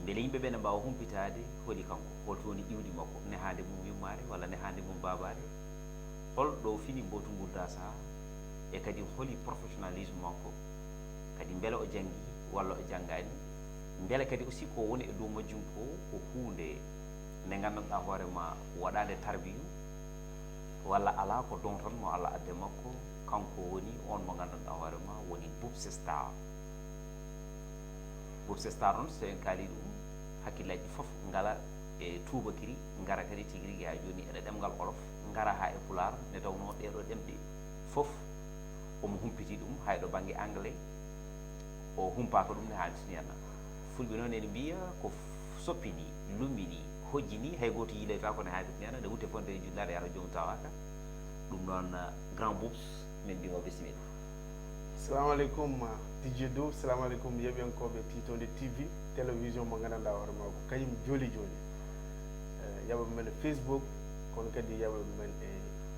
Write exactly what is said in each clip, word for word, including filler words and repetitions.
Mbele yimɓe ɓe ne mbaawa humpitaade holi kanko, holto woni iwdi makko, nehaande mum yummaare walla nehaande mum baabaare, hol ɗo fini mbootu ngudda saha, e kadi holi professionnalisme makko, kadi mbele o janngi walla o janngaani, mbele kadi aussi ko woni e dow majjum ko, ko huunde nde nganndanɗaa hoore ma waɗaande tarbiyu, walla alaa ko dontan mo Allah adde makko, kanko woni on mo nganndanɗaa hoore ma woni Boubs Star. Boubs Star noon, so en kaali ɗum, hakkillaaji ɗi fof ngala e tuubakiri, ngara kadi tigi rigi haa jooni eɗe ɗemngal Wolof, ngara haa e Pulaar, nde tawnoo ɗee ɗoo ɗemɗe fof omo humpiti ɗum, hay ɗo bannge anglais o humpaaka ɗum ne haalti ni henna. Fulɓe noon ene mbiya ko f-, soppini, lummini, hojjini, hay gooto yiiloytaako ne haalti ni henna, nde wutte fonde e junnaaɗo yahata joom tawaaka. Ɗum noon, eh, Grand Boubs, min mbima bisimilla. Salamu aleykum, ah, D J Dow. Salamu aleykum, yeɓiyankooɓe Tiitonde T V, télévision mo nganndanɗaa hoore maa ko kañum jooli jooni. Eh, yaɓa men e Facebook, kono kadi yaɓa men e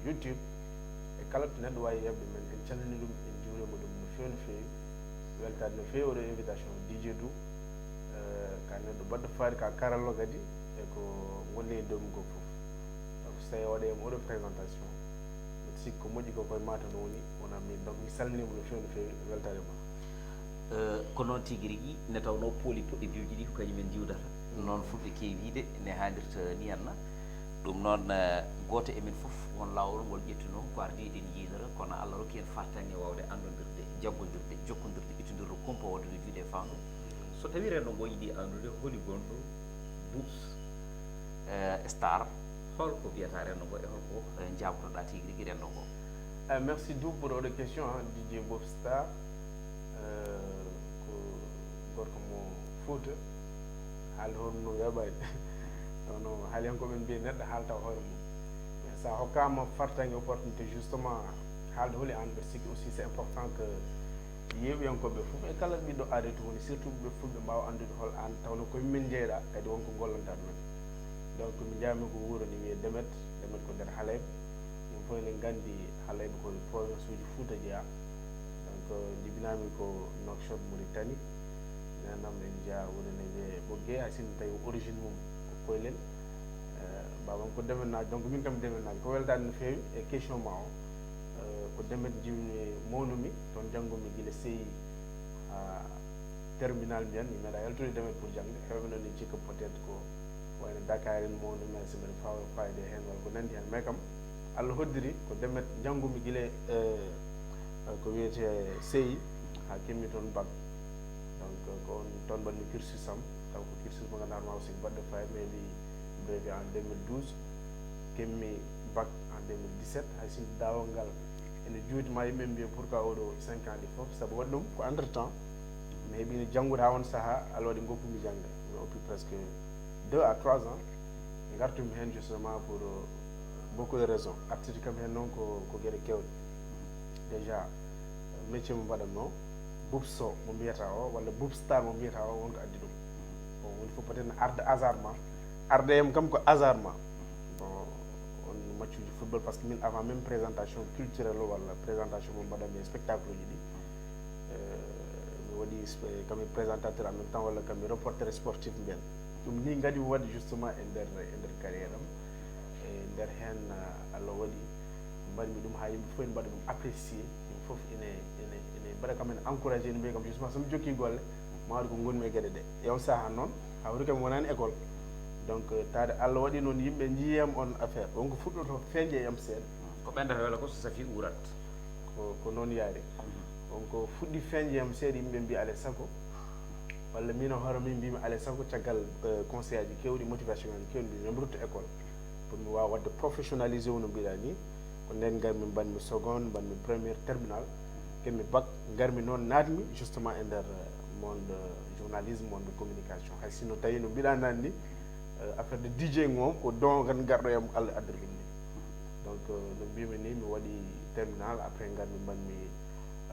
YouTube. E kala to neɗɗo waawi yaɓde men, en calmini ɗum, en njuurima ɗum no feewi, no feewi. Weltaade no feewi oɗo invitation D J Dow. Eh, ka neɗɗo baɗɗo faari, ka karallo kadi, e ko ngonɗen e dow mum ko fof. Donc, so tawi waɗe mo oɗo présentation, mbiɗa sikki ko moƴƴi ko koye ma tan woni, wona min. Donc, mi salminima no feewi, no feewi, weltaade ma. Eh, ko noon tigi rigi, nde tawnoo pooli puɗɗi diwji ɗi ko kañum en diwdata. Noon fulɓe keewi wiide ne haalirta ni henna. Ɗum noon, eh, gooto e men fof won laawol ngol ƴettunoo ko ardi eɗen yiidora, kono Allah rokki en fartaŋŋe waawde anndondirde, jaggondirde, jokkondirde, ittondirde kumpa, waɗude juuɗe e faandu. So tawii renndo ngo yiɗi anndude holi gonɗo Boubs, eh, Star, hol ko mbiyata renndo ngo e hol ko, eh, njaabotoɗaa tigi rigi renndo ngo? Eh, merci Dow pour oɗo question, hein, D J Boubs Star. Eh, ko gorko mo Fouta. Haalde hoore mum no weeɓaani. Kono haaliyankooɓe mbiya neɗɗo haalta hoore mum. Mais so a hokkaama fartaŋŋe, opportunité, justement, haalde holi aan, mbiɗa sikki aussi c'est important que yeeɓiyankooɓe fof e kala ɓiɗɗo aadee to woni, surtout ɓe fulɓe, mbaawa anndude hol aan, tawno ko min njeyɗaa, kadi won ko ngollanta ɗumen. Donc, mi jaami ko wuro ne wiyee Demet, Demet ko nder Halayɓe. Yimɓe fof ene nganndi Halayɓe ko e province uji Fouta jeyaa. Donc, jibinaami ko Nouakchott, Mauritanie. Nenam en jeyaa wuro ne wiyee Ɓoggee, hay sinno tawi origine mum ko Koylel. Eh, baabam ko Demetnaajo, donc min kam Demetnaajo. Ko weltaade no feewi e question ma o. Eh, ko Demet jiwmi mawnumi, toon janngumi gila C I haa terminal mbiyan, mi meeɗaa yaltude Demet pour jaŋde. Heewɓe noon ne cikka peut-être ko wayno Dakar en mawnumi, hay so mbeɗa faawa fayde heen walla ko nanndi heen. Mais kam, Allah hoddiri ko Demet janngumi gila, eh, ko wiyetee C I haa keɓmi toon bac. Donc, ko on toon mbaɗmi cursus am, taw ko cursus mo ngannduɗaa ma aussi ko baɗɗo fayda, mi heɓi brevet en deux mille douze, keɓmi bac en deux mille dix-sept, hay sinno daawol ngal ene juuti, ma yimɓe mbiya pourquoi oɗo cinq ans ɗi fof, sabu waɗi ɗum ko entre temps, mi heɓino janngude haa on sahaa, Allah waɗi ngoppumi jaŋde, mi oppi presque deux à trois ans, ngartumi heen justement pour, euh, beaucoup de raisons. Artirde kam heen noon ko, ko geɗe keewɗe. Déjà, métier mo mbaɗatnoo, Boubs Sow mo mbiyata o, walla Boubs Star mo mbiyata o, won ko addi ɗum. Bon, woni fof peut-être ne arda hasardement. Arda e am kam ko hasardement. Bon, on matchuji football, parce que min, avant même présentation culturelle o walla présentation mo mbaɗatmi e spectacle uji ɗi, euh, mi waɗi spe-, kami présentateur en même temps, walla kami reporter sportif mbiyen. Ɗum ni ngadi mi waɗi justement e nder, e nder carrière am. E nder heen, euh, Allah waɗi mbaɗmi ɗum haa yimɓe fof ene mbaɗa ɗum apprécier. Yimɓe fof ene, ene, ene mbaɗa kam, ene encouragé, ene mbiya kam justement so mi jokki golle, ma waɗ ko ngonmi e geɗe ɗe. E on sahaa noon, hawri kam mi wonaani école. Donc, euh, taade Allah waɗi noon yimɓe njiyam on affaire. On ko fuɗɗoto feeñde e am seeɗa. Ko ɓendata wela ko so safi uurat. Ko, ko noon yaari. On ko fuɗɗi feeñde e am seeɗa, yimɓe mbiya alaa e sago. Walla min e hoore min mbiymi alaa e sago caggal, euh, conseil aji keewɗi, motivation aji keewɗi, mbiymi mi rutto école. Pour mi waawa waɗde professionnalisé o no mbiɗa ni. Ko ndeen ngarmi mbaɗmi seconde, mbaɗmi première terminale. Keɓmi bac, ngarmi noon naatmi justement e nder, euh, monde, euh, journalisme, monde communication. Hay sinno tawi no mbiɗa naan ni, euh, affaire de D J ngo ko don kan garɗo e am, Allah addori ɗum ni. Donc, euh, no mbiymi ni, mi waɗi terminale, après ngarmi mbaɗmi,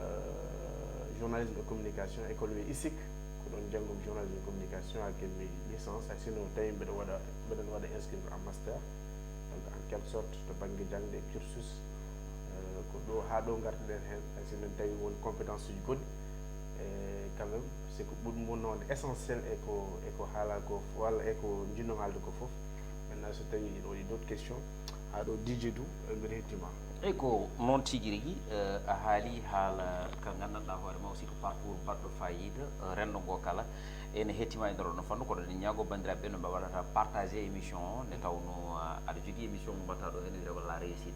euh, journalisme et communication, école wiyee ISIC. Ko ɗoon janngumi journalisme et communication, haa keɓmi licence. Hay sinno tawi mbeɗa waɗa, mbeɗa waɗa inscrire en master. Donc, en quelque sorte, to bannge jaŋde e cursus, euh, ko ɗo, haa ɗo ngartuɗen heen, hay so eɗen tawi won compétence uji goɗɗi. E Quand même, c'est que ɓuri mo noon essentiel e ko e ko haala ko walla e ko njinnoo haalde ko fof. Maintenant so tawi ene waɗi d'autres questions, haa ɗo D J Dou, mbiɗa hettima. Eyi, ko noon tigi rigi. Eh, a haali haala ka nganndanɗaa hoore ma aussi ko parcours baɗɗo fayida, eh, renndo ngo kala ene hettima e nder oɗon fannu. Kono ɗen ñaago banndiraaɓe ɓe no ɓe waɗata partager émission o, nde tawno, eh, aɗa jogii émission mo mbaɗata ɗo heen wiyetee ko La Réussite.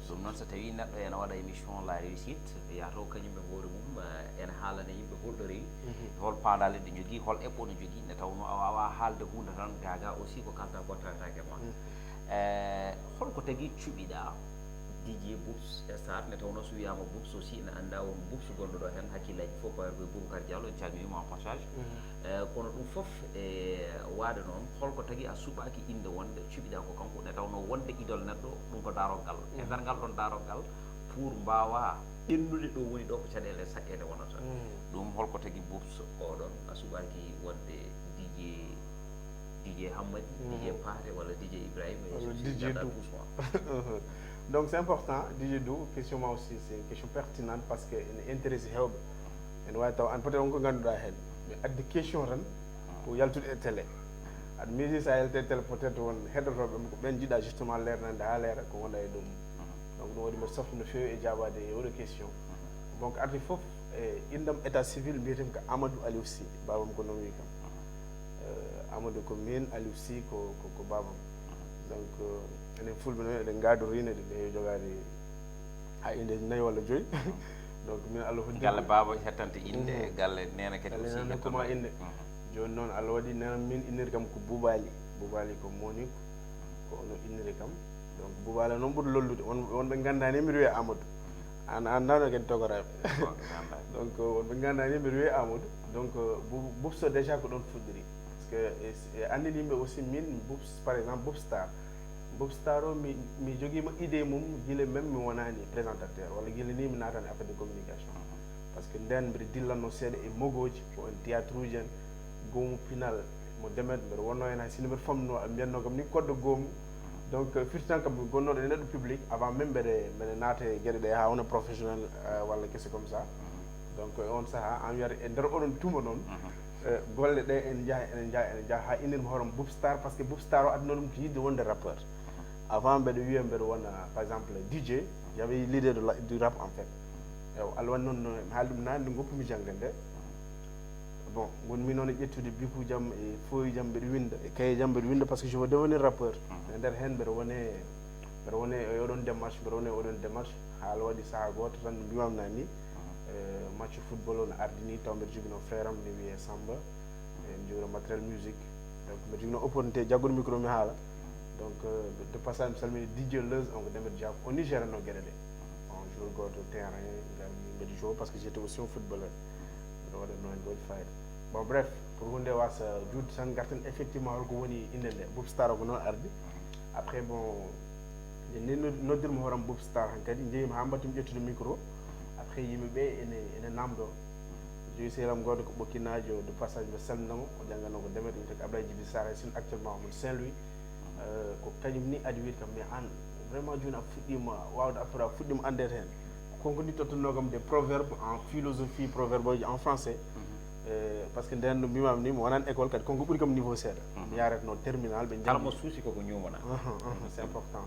Ɗum noon, so tawii neɗɗo ene waɗa émission La Réussite, yataw kañum e hoore mum, eh, ene haalana yimɓe hol ɗo rewi, hol paandaale ɗe njogii, hol eɓɓo no jogii, nde tawnoo a waawaa haalde huunde tan, gaagaa aussi ko kaaltaa ko tawetaake ma. Eh, holko tagi cuɓiɗaa D J Boubs Star, nde tawnoo so wiyaama Boubs aussi ene anndaa won Boubs gonɗo ɗo heen, hakkillaaji fof pawata koye Boubacar Diallo, en calminii mo en passage. Eh, kono ɗum fof e waɗde noon, holko tagi a suɓaaki innde wonde cuɓiɗaa ko kanko, nde tawnoo wonde idole neɗɗo, ɗum ko daaroggal. E nder ngal ɗoon daaroggal, pour mbaawaa ɓennude ɗo woni ɗo ko caɗeele saɗɗe ɗe wonata. Ɗum holko tagi Boubs oɗon a suɓaaki wonde D J, D J Hammadi, D J Paate walla D J Ibrahima, et ceci, D J Dou. Donc c'est important, D J Dou, question ma aussi, c'est une question pertinente parce que ene intéresse heewɓe. Ene waawi taw aan peut-être on ko ngannduɗaa heen. Mais addi question tan ko yaltude e télé. Aɗa miiji sa yalti e télé peut-être won heɗotooɓe ko ɓen njiɗaa justement leernande haa leera ko wonda e ɗum. Donc ɗum waɗi mbeɗa safni no feewi e jaabaade e oɗo question. Donc arti fof e inndam état civil mbiyetem ko Amadou Aliou Sy, baabam ko noon wi kam. Eh, Amadou ko miin, Aliou Sy ko, ko, ko baabam. Donc, eh, enen fulɓe noon eɗen ngaadori ine ɗe jogaade haa inndeeji nayi walla joyi. Donc min Allah hoddii galle baaba hettante innde, galle neene kadi aussi hettante innde. Jooni noon Allah waɗi neene min innir kam ko Boubaly. Boubaly ko moni ko ono inniri kam. Donc Boubaly noon ɓuri lollude. Won, wonɓe nganndaani mbiɗa wiyee Amadou. An, an nano kadi togoraaɓe. Donc wonɓe nganndaani mbiɗa wiyee Amadou. Donc Boubs déjà ko ɗoon fuɗɗiri. Parce que e, e anndini yimɓe aussi min Boubs, par exemple, Boubs Star. Boubs Star o, mi, mi jogiima idée mum gila même mi wonaani présentateur, walla gila ni mi naataani affaire de communication. Parce que ndeen mbiɗa dillanno seeɗa e mogooji, ko en théâtre uji en, goomu pinal mo Demet, mbiɗa wonno heen hay sinno mbiɗa famno, ɓe mbiyatno kam ni koddo goomu. Donc, firti tan kam mi gonnooɗo e neɗɗo public avant même mbeɗa, mbeɗa naata e geɗe ɗe haa wona professionnel, euh, walla kese comme ça. Donc, e on sahaa, an wiyata e nder oɗon tuma noon, eh, golle ɗe ene njaha, ene njaha, ene njaha, haa innirmi hoore am Boubs Star, parce que Boubs Star o adduno ɗum ko yiɗde wonde rappeur. Avant mbeɗa wiya mbeɗa wona, par exemple, D J, j'avais l'idée de la, du rap en fait. Ewa, Allah waɗi noon, no mi haali ɗum naane, nde ngoppumi jaŋde nde. Bon, ngonmi noon e ƴettude bikuuji am e fooyuuji am, mbeɗa winnda, e kayeeji am mbeɗa winnda, parce que je veux devenir rappeur. E nder heen mbeɗa wone, mbeɗa wone e oɗon démarche, mbeɗa wone e oɗon démarche. Haa Allah waɗi sahaa gooto tan, no mbiimaami naane ni, eh, match football o no ardini, taw mbeɗa joginoo frère am, ne wiyee Samba. Eh, mi joginoo matériel musique. Donc, mbeɗa joginoo opportunité jaggude micro mi haala. Donc, eh, de passage, mi salmini D J Leuz, on ko Demet Diack, o ni géré no geɗe ɗe. On jour gooto terrain, ngarmi mbeɗa jouer parce que j'étais aussi un footballeur. Mbeɗa waɗatnoo heen ko waɗi fayida. Bon, bref, pour huunde waasa juutde tan, ngarten effectivement holko woni innde nde. Boubs Star o ko noon ardi. Après, bon, nde ni nod-, noddirmi hoore am Boubs Star han kadi, njeymi haa mbaɗtumi ƴettude micro. Après, yimɓe ɓe ene, ene naamndoo. Joyi sehil am gooto ko Ɓokkinaajo, de passage mbeɗa salmina mo, o jannganoo ko Demet, wiyetee ko Ablaye Djiby Sarr, hay sinno actuellement omo Saint-Louis. Euh, ko kañum ni adi wiyde kam, mais aan vraiment jooni a fuɗɗiima waawde affaire, a fuɗɗiima anndeede heen. Ko kanko ni tottunoo kam des proverbes en philosophie, proverbe uji en français. Euh, parce que ndeen no mbiimaami ni, mi wonaani école kadi, kanko ɓuri kam niveau seeɗa. Mi yaaretnoo terminal, ɓe kala mo suusi koko ñuumana. Aha, aha, c'est important.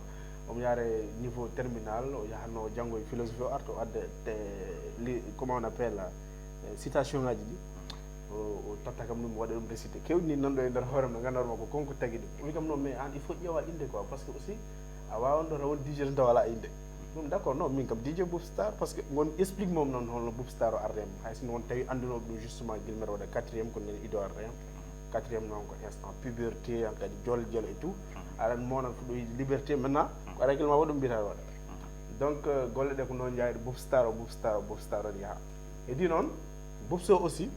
Omo yaare niveau terminal, o yahatnoo o janngo e philosophie, o arta o adda te, li, comment on appelle, euh, citation ngaji ɗi. O, o totta kam ɗum, o waɗa ɗum récité. Kewɗi ni nanɗo e nder hoore am, no ngannduɗaa ma ko kanko tagi ɗum. O wi kam, non, mais aan, il faut ƴeewa innde quoi, parce que aussi, a waawan ɗo rawon D J tan tawa alaa innde. Ɗum, d'accord, non, min kam D J Boubs Star, parce que ngon explique mom noon holno Boubs Star o arde am. Hay sinno won tawi anndunooɓe ɗum justement gila mbeɗa waɗa quatrième, ko nden ido arde am. Quatrième noon ko instant puberté, hankadi jol jol et tout. Aɗa anndi mo noon fuɗɗo yiɗi liberté, maintenant ko règlement waɗi ɗum mbiyata waɗa. Donc, euh, golle ɗe ko noon njaayɗo, Boubs Star o, Boubs Star o, Boubs Star o yaha. Heddi noon, Boubs o aussi,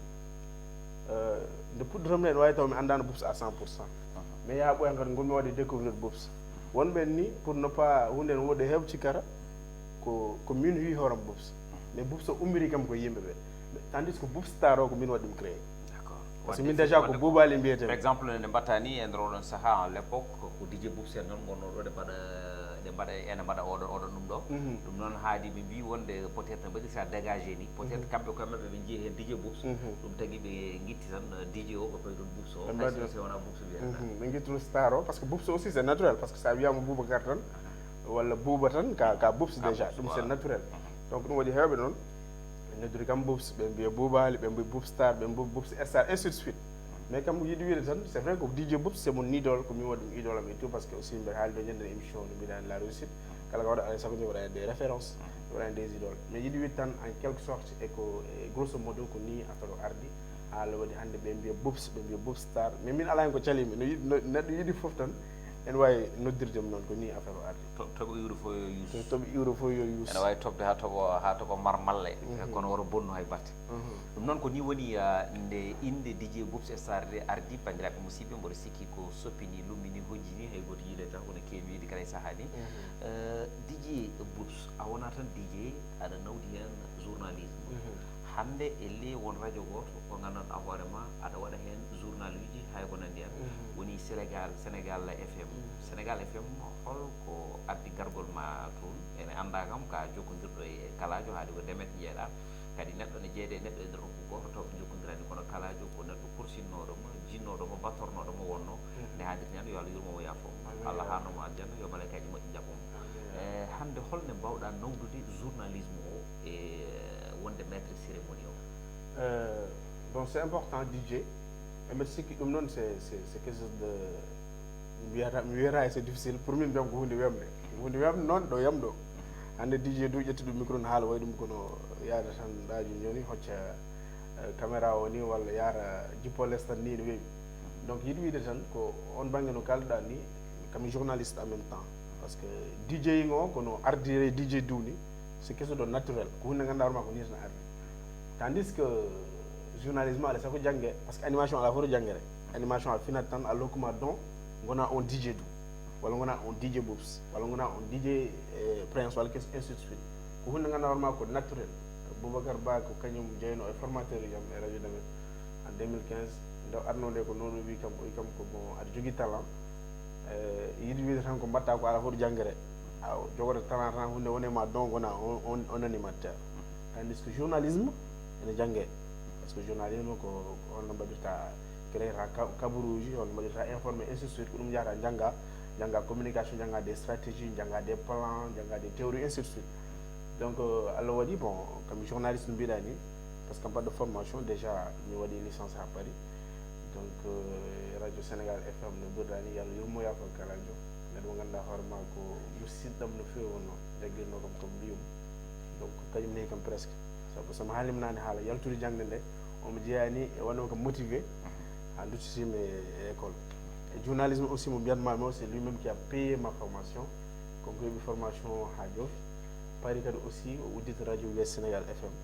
euh, nde puɗɗotomi ene waawi taw mi anndaano Boubs à cent pour cent. Mais yaha ɓooya hankadi ngonmi waɗde découvrir Boubs. Wonɓe ni, pour ne pas, huunde ne woodi heewɓe cikkata ko, ko min wi hooram Boubs. Mais Boubs o ummiri kam ko yimɓe ɓe. Tandis que Boubs Star o ko min waɗi ɗum créé. D'accord. Parce que min déjà ko Boubaly mbiyetee. Par exemple, nde mbaɗtaa ni e nder oɗon sahaa, à l'époque, ko D J Boubs en noon ngonnoo ɗo, ɗe mbaɗa Ɓe mbaɗa, ene mbaɗa oɗon, oɗon ɗum ɗo. Ɗum noon haadi ɓe mbii wonde peut-être no mbaɗirta dégagé ni, peut-être kamɓe koye maɓɓe ɓe njii heen D J Boubs. Ɗum tagi ɓe ngitti tan, eh, D J o, ɓe pawi toon Boubs o, hay so, so wonaa Boubs mbiyata. Ɓe ngitti toon star o, parce que Boubs aussi c'est naturel, parce que sa wiyama Boubacar tan walla Bouba tan, ka, ka Boubs déjà, Boubs, ɗum c'est naturel. Donc ɗum waɗi heewɓe noon ɓe noddiri kam Boubs, ɓe mbiya Boubaly, ɓe mbiya Boubs Star, ɓe mbiya Boubs Star, ainsi de suite. Mais kam yiɗi wiide tan, c'est vrai ko D J Boubs c'est mon idole, ko min waɗi ɗum idole am et tout, parce que aussi mbeɗa haali ɗo ñande émission no mbiɗani la réussite, kala ko waɗa alay sago mi waɗani des références, mi waɗani des idoles. Mais yiɗi wiide tan en quelque sorte e ko, e grosso modo ko ni affaire o ardi, haa Allah waɗi hannde ɓe mbiya Boubs, ɓe mbiya Boubs Star, mais min alaa heen ko calimi, no yiɗi, no neɗɗo yiɗi fof tan ene waawi noddirde mi noon, ko ni affaire o ardi. To-, toɓo iwri fof yo yuus. To-, toɓo iwri fof yo yuus. Ene waawi toɓde haa toɓo, haa toɓo mar malle. Kono woto bonnu hay batte. Ɗum noon ko ni woni, ah, nde innde D J Boubs Star nde ardi, banndiraaɓe musidɓe, mboɗo sikki ko soppini, lummini, hojjini, hay gooto yiilataa, kono keewi wiyde kala e sahaa ni. Eh, D J Boubs, a wonaa tan D J, aɗa nawdi heen journalisme. Hannde e ley won radio gooto ko nganndanɗaa hoore ma, aɗa waɗa heen journal uji, hay ko nanndi heen. Woni Sénégal, Sénégal F M. Sénégal F M, hol ko addi gargol ma toon? Ene anndaa kam ka jokkondirɗo e kalaajo, haali ko Demet njeeɗaa. Kadi neɗɗo ne jeeyde e neɗɗo e nder nokku gooto, taw ɓe njokkondirani, kono kalaajo ko neɗɗo kursinnooɗo mo, jinnooɗo mo, battornooɗo mo wonno. Nde haadirta heen, yo Allah yurmo mo, yaafo mo. Amiin. Allah haarno mo aljanna, yo malaykaaji moƴƴi njaɓɓo mo. Amiin. Eh, hannde hol ne mbaaw-ɗaa nawdude journalisme o e wonde maître cérémonie o? Euh, bon, c'est important, D J. E mbeɗa sikki ɗum noon, c'est, c'est, c'est quelque chose de, mi wiyata, mi wiyata c'est difficile pour min, mbiyam ko huunde wemde. Ko huunde wemde noon, ɗo yam ɗo. Hannde D J du ƴetti ɗum micro ne haala, wayi ɗum kono yaada tan ɗaaju jooni, hocca, eh, caméra o ni, walla yaara jippo les tan ni, no weeɓi. Donc, yiɗi wiide tan ko on bannge no kaalɗaa ni, kam journaliste en même temps. Parce que D J ngo, kono ardire D J du ni, c'est quelque chose de naturel. Ko huunde ngannduɗaa hoore ma ko ni tan ardi. Tandis que journalisme, alaa sago jannge, parce que animation alaa fof to janngere. Animation a finat tan, a lokkuma don, ngona on D J du. Walla ngona on D J Boubs, walla ngona on D J, eh, Prince, walla kes-, ainsi de suite. Ko huunde ngannduɗaa hoore ma ko naturel. Boubacar Ba ko kañum jeyno e formateur jam e radio Damet en deux mille quinze. Nde o arno nde ko noon o wi kam, o wi kam ko bon, aɗa jogii talent. Eh, yiɗi wiide tan ko mbaɗta ko alaa fof to janngere. A jogoto talent tan, huunde woni ma don, ngona on, on, on animateur. Tandis que journalisme ene jannge. Parce que journalisme ko, ko on no mbaɗirta, créer ha ka-, kabaruuji, on no mbaɗirta informé, ainsi de suite. Ko ɗum njahata jannga, jannga communication, jannga des stratégies, jannga des plans, jannga des théories, ainsi de suite. Donc, euh, Allah waɗi, bon, kam journaliste no mbiɗa ni, parce que mbaɗɗo formation, déjà mi waɗi licence ha Paris. Donc, euh, radio Sénégal F M no mbiɗa ni, yo Allah yurmo, yaafo kala jo. Neɗɗo mo ngannduɗaa hoore ma ko musidɗam no feewi wonno, jaggirno kam comme mbiyum. Donc, kañum nehi kam presque. Sabu so mi haalima naane haala yaltude jaŋde nde, omo jeyaa ni e wonde kam motivé, haa nduttitiimi e, e école. E journalisme aussi mo mbiyatmaami o, c'est lui-même qui a payé ma formation. Ko mi heɓi formation o haa joofi. Paris kadi aussi o udditi radio wiyee Sénégal F M.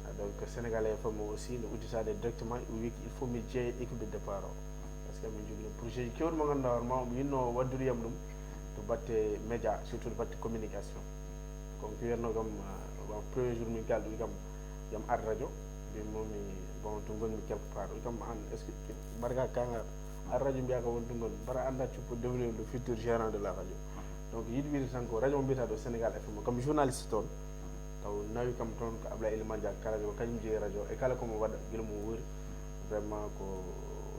Ah, donc Sénégal F M o aussi no udditaade directement, o wi il faut mi jeeya équipe de départ o. Parce que min njogino projet ji keewɗi mo ngannduɗaa hoore ma, omo yinno waɗdude yam ɗum to batte média, surtout to batte communication. Kono ko wiyatnoo kam, ah, bon, premier jour min kaaldi kam, yam ar radio, mbimomi, bon, to ngonmi quelque part. O wi kam, an, est-ce que mbaɗa ka ar radio, mbiya ka won to ngon, mbaɗa annda tu peux devenir le futur gérant de la radio. Donc, yiɗi wiide tan ko radio mo mbiyata ɗo Sénégal F M, comme journaliste toon, taw nawi kam toon ko Ablaye Elimane Diack, kala ko kañum jeeyi radio, e kala ko mo waɗa, gila mo wuuri, vraiment ko,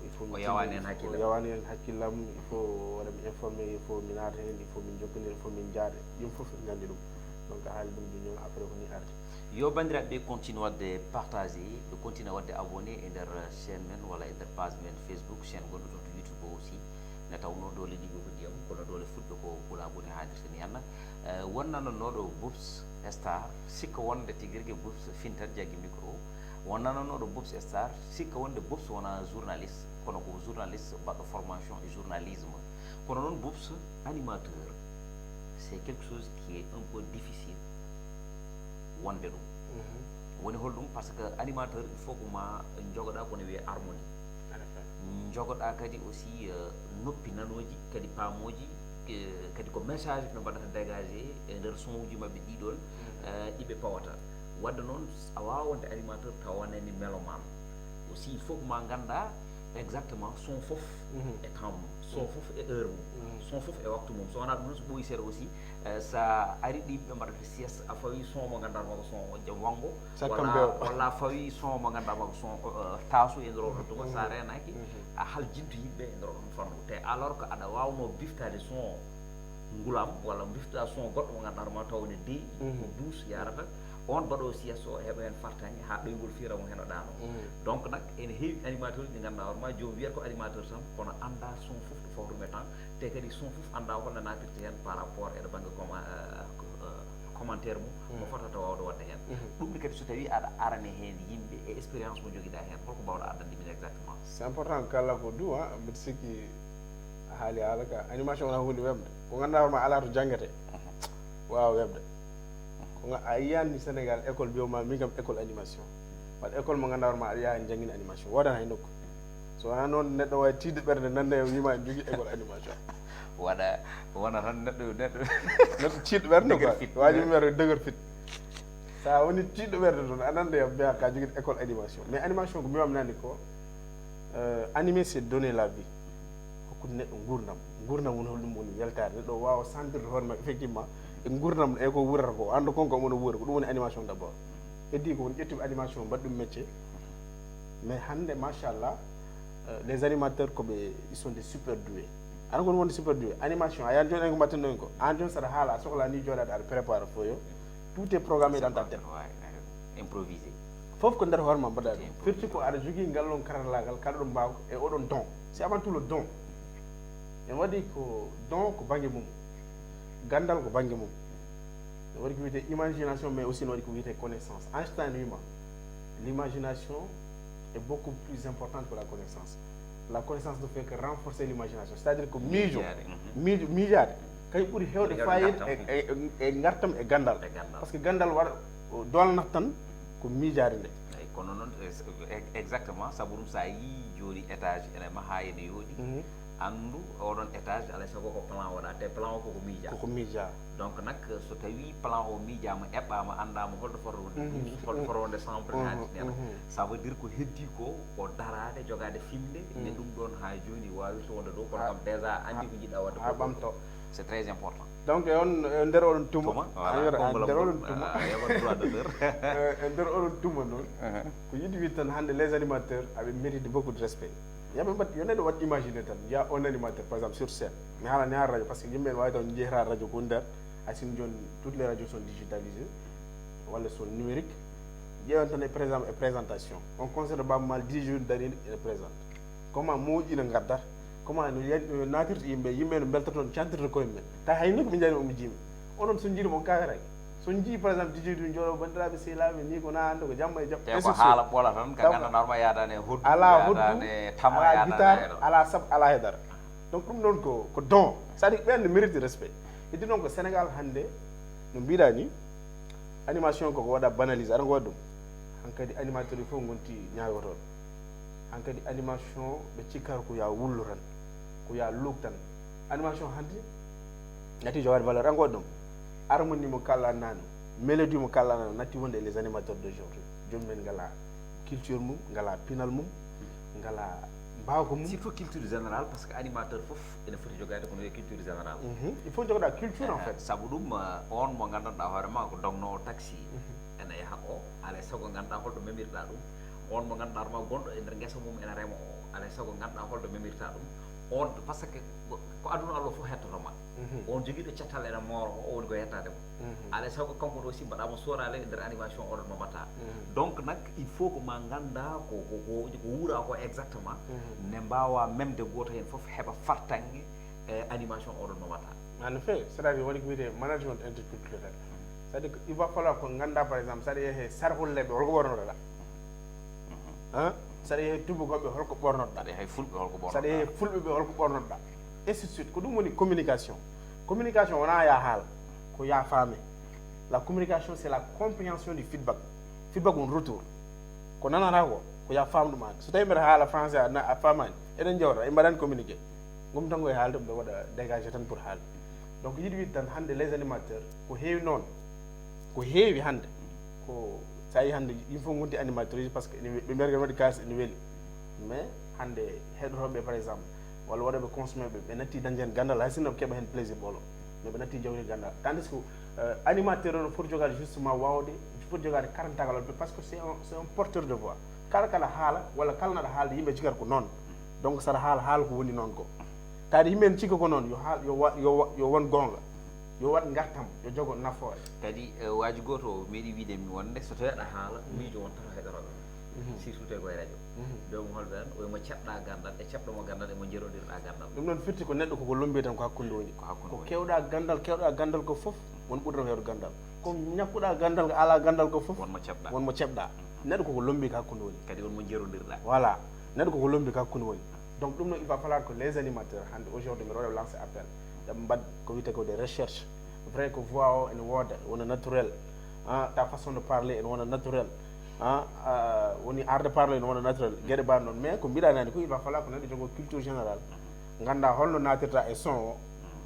il faut mi o yawaani heen hakkille. O yawaani heen hakkillam, il faut waɗa mi informé, il faut mi naata heen, il faut min jokkondira, il faut min njaada, yimɓe fof ene nganndi ɗum. Donc, a haali ɗum, ɗum noon, après ko ni ardi. Yo banndiraaɓe ɓe continue waɗde partagé, ɓe continue waɗde abonné e nder chaîne men walla e nder page men Facebook, chaîne gonɗo toon to YouTube o aussi. Nde tawnoo doole ɗiɗi ko ndiyam, kono doole fulɓe ko pulaagu ne haadirta ni henna. Eh, wonnananooɗo Boubs Star, sikka wonde tigi rigi Boubs fintat jaggi micro. Wonnananooɗo Boubs Star, sikka wonde Boubs wonaa journaliste, kono ko journaliste baɗɗo formation e journalisme. Kono noon Boubs animateur, c'est quelque chose qui est un peu difficile wonde ɗum. Woni hol ɗum? Parce que animateur, il faut ko ma jogoɗa ko ne wiyee harmonie. Jogoɗa kadi aussi, euh, noppi nanooji, kadi paamooji, eh, kadi ko message ɓe mbaɗata dégagé e nder son uji maɓɓe ɗiɗon, eh, ɗi ɓe pawata. Wadde noon, a waawaa wonde animateur tawa wonani mélomane. Aussi, il faut ko ma ngannda Exactement, son fof e temps mum, son fof e heure mum, son fof e waktu mum. So wonaa ɗum noon, so ɓooyi seeɗa aussi, eh, so a ari ɗi ɓe mbaɗata sieste, a fawi son mo ngannduɗaa hoore son o jam wanngo, walla a fawi son mo ngannduɗaa hoore son, eh, taasu e nder oɗon tuma, so a reenaaki, a haljinto yimɓe e nder oɗon fannu. Te alors que aɗa waawnoo biftaade son ngulam walla mbifta son goɗɗo mo ngannduɗaa hoore ma taw ne deeƴi, ko duus yarata, on mbaɗo sieste o heɓa heen fartaŋŋe haa ɗoyngol fira mo heno ɗaano. Donc nag ene heewi animateur uji ɗi ngannduɗaa hoore ma joom wiyata ko animateur tan, kono anndaa son fof to fawru e temps, te kadi son fof anndaa holno naatirta heen par rapport e ɗo bannge commen- eh, eh, commentaire mum, mo fotata waawde waɗde heen. Ɗum ne kadi so tawii aɗa arane heen yimɓe e expérience mo njogiɗaa heen, holko mbaawɗaa addande min exactement? C'est important, kala ko du, ah, mbiɗa sikki a haali haala ka. Animation wonaa huunde weɓde. Ko ngannduɗaa hoore ma alaa to janngetee. Waawa weɓde. Ko nga- a yiyaani Sénégal école mbiyoma min kam école animation. Waɗa école mo ngannduɗaa hoore ma aɗa yaha heen janngina animation. Woodaani hay nokku. So wonaa noon neɗɗo waawi tiiɗde ɓernde nannde e wiima ene jogii école animation. Waɗa wona tan neɗɗo, neɗɗo neɗɗo tiiɗɗo ɓernde quoi. Fit. Waaji mum wiyata dëgër fit. So a woni tiiɗɗo ɓernde toon, a nannda e mbiya ka jogii école animation. Mais animation ko mbiyam nani ko, euh, animer, c'est donner la vie. Hokkude neɗɗo nguurndam. Nguurndam woni holɗum? Woni weltaare. Neɗɗo waawa sentir hoore ma effectivement e nguurndam e ko wuurata ko. Annda kon ko omo wuura. Ko ɗum woni animation d'abord. Heddii ko woni ƴettuɓe animation mbaɗi ɗum métier. Mais hannde, machallah, euh, les animateurs ko ɓe, ils sont des super doués. Aɗa kon wonde super doué. Animation, a yaani jooni en ko mbaɗten ɗo en ko. Aan jooni saɗa haala, a sohlaa ni jooɗaade aɗa préparé fof yo. Tout est programmé dans ta tête. Ouais, ouais. Improvisé. Fof ko nder hoore ma mbaɗa ɗum. Firti ko aɗa jogii ngal ɗon karallaagal, kaɗa ɗum mbaaw e oɗon don. C'est avant tout le don. En waɗi ko don ko bannge mum. Ganndal ko bannge mum. No waɗi ko wiyetee imagination, mais aussi no waɗi ko wiyetee connaissance. Einstein wiima, l'imagination est beaucoup plus importante que la connaissance. La connaissance ne fait que renforcer l'imagination. C'est-à-dire que miijo, miijo, miijaade, kañ ɓuri heewde fayida e, e, e ngartam e ganndal. Parce que ganndal waɗa, o doolnat tan ko miijaade nde. Eyi, kono noon, e, e, exactement, sabu ɗum so a yii jooni étage ene mahaa ene yooɗi, anndu oɗon étage alay sago ko plan waɗa, te plan o koko miija. Koko miija. Donc nak so tawi plan o miijaama, eɓɓaama, anndaama holto fota wonde douze, holto fota wonde cent, ça veut dire ko heddii ko, ko daraade, jogaade fiɓnde, nde ɗum ɗoon haa jooni waawirta wonde ɗo, kono kam déjà anndi ko njiɗɗa waɗde ko. Haa ɓamto. C'est très important. Donc e on, e nder oɗon tuma. Tuma, voilà, konngol am nder oɗon tuma. Eh, e nder oɗon tuma noon, ko yiɗi wiide tan hannde les animateurs aɓe mérite beaucoup de respect. Yo ɓe mbaɗ, yo neɗɗo waɗ imaginer tan, il y a un animateur par exemple sur scène, mi haalani haa radio, parce que yimɓe ne waawi taw njehra radio ko nder, hay sinno jooni toutes les radios sont digitalisées walla sont numériques. Ƴeewen tan e, par exemple, e présentation, on concert de Baaba Maal, dix jours dariiɗo ene présente. Comment moƴƴi no ngaddata, comment no yan- no naatirta yimɓe, yimɓe no mbelta toon, cantirta koye mumen. Tawi hay nokku ɓe njani omo jiimi. Onon so njiiri mon kawetake. So njii par exemple dix jours ɗum jooɗo banndiraaɓe sehilaaɓe ni ko na hannde ko jamma e jam. Te ko haala ɓola tan ka ganndana hoore ma yaadaani e hoddu, alaa hoddu, yaadaani e tama, alaa guitare, alaa sab, alaa hedara. Donc ɗum ɗoon ko, ko don. C'est-à-dire ɓeen ne mérite respect. Heddi noon ko Sénégal hannde no mbiɗa ni, animation koko waɗa banalisé, aɗa ko waɗi ɗum. Hankadi animateur fof ngonti ñaagotooɓe. Hankadi animation ɓe cikkata ko ya wullo tan, ko ya luuk tan. Animation hannde nati jogaade valeur, aɗa ko waɗi ɗum. Harmonie mo kalla nano, mélodie mo kalla nano natti wonde e les animateurs d'aujourd'hui. Joom men ngala culture mum, ngala pinal mum, ngala mbaawka mum. Surtout culture générale, parce que animateur fof ene foti jogaade ko no wiye culture générale. Il faut jogoɗa culture en fait. Sabu ɗum, on mo nganndanɗaa hoore ma ko dognoowo taxi, ene yaha o, alay sago nganndaa holɗo memirɗaa ɗum. On mo nganndanɗaa hoore ma gonɗo e nder ngesa mum ene rema o, alay sago nganndaa holɗo memirta ɗum. On, parce que ko, ko aduna Allah fof hettoto ma. On jogiiɗo cettal ene mooro o, o woni ko yettaade mo. Alay sago kanko ɗo si mbaɗaama sooraale e nder animation oɗon no mbaɗata. Donc nak il faut ko ma nganndaa ko, ko, ko, ko wuura ko exactement. Ne mbaawa memde gooto heen fof heɓa fartaŋŋe e animation oɗon no mbaɗata. En effet, c'est-à-dire woni ko wiyetee management interculturel. C'est-à-dire que il va falloir ko nganndaa par exemple saɗa yehe sarhulleɓe holko ɓornotoɗa. Hein? Saɗa yehe tubakoɓe holko ɓornotoɗa. Saɗa yehe fulɓe holko ɓornotoɗa. Saɗa yehe fulɓe ɓe holko ɓornotoɗa. Ainsi de suite. Ko ɗum woni communication. Communication wonaa ya haal, ko ya faame. La communication c'est la compréhension du feedback. Feedback won retour. Ko nanata ko, ko ya faam ɗum aan. So tawi mbeɗa haala français a, a faamaani, eɗen jewta, en mbaɗani communiqué. Ngom tan ko e haalde mbeɗa waɗa dégagé tan pour haalde. Donc yiɗi wiide tan hannde les animateurs ko heewi noon. Ko heewi hannde. Ko so a yii hannde yimɓe fof ngonti animateur uji parce que ene we-, ɓe mbiyata ko ene waɗi kaalis ene weli. Mais hannde heɗotooɓe, par exemple, walla waɗooɓe consommé ɓe, ɓe natti dañde heen ganndal, hay sinno ɓe keɓa heen plaisir ɓolo, mais ɓe natti jawdi ganndal. Tandis que euh, animateur o no foti jogaade justement waawde, foti jogaade karantagal, parce que c'est un, c'est un porteur de voix. Kala kala haala walla kala naɗa haalde, yimɓe cikkat ko noon. Donc saɗa haala, haala ko woni noon ko. Taade yimɓe ne cikka ko noon, yo haal, yo wa, yo wa, yo won goonga, yo waɗ ngartam, yo jogo nafoore. Kadi eh, waaji gooto o meeɗi wiide mi wonde so tawi aɗa haala, miijo won tato heɗorooɓe ma. Surtout tawi ko e radio. Mbiyamo holɓe an, o wimo ceɗɗa gandal e ceɗɗomo gandal, emo jerondirɗa gandal. Ɗum noon firti ko neɗɗo koko lombi tan ko hakkunde woni. Ko hakkunde ko woni. Kewɗa gandal, kewɗa gandal ko fof, won ɓurɗo hewde gandal. Ko ñakkuɗa gandal, ko ala gandal ko fof, won mo ceɓɗa. Won mo ceɓɗa. Neɗɗo koko lombi ko hakkunde woni. Kadi won mo jerondirɗa. Voilà. Neɗɗo koko lombi ko hakkunde woni. Donc ɗum noon, il va falloir que les animateurs, hannde aujourd'hui mbiɗa waɗa lancer appel, ɓe mbaɗ ko wiyetee ko des recherches. Vrai ko voix o ene wooda, wona naturel. Ah, ta façon de parler ene wona naturel. Ah, ah, woni art de parler ene wona naturel. Geɗe mbaɗ noon. Mais ko mbiɗa nani ko, il va falloir ko neɗɗo jogo culture générale. Ngannda holno natirta e son o,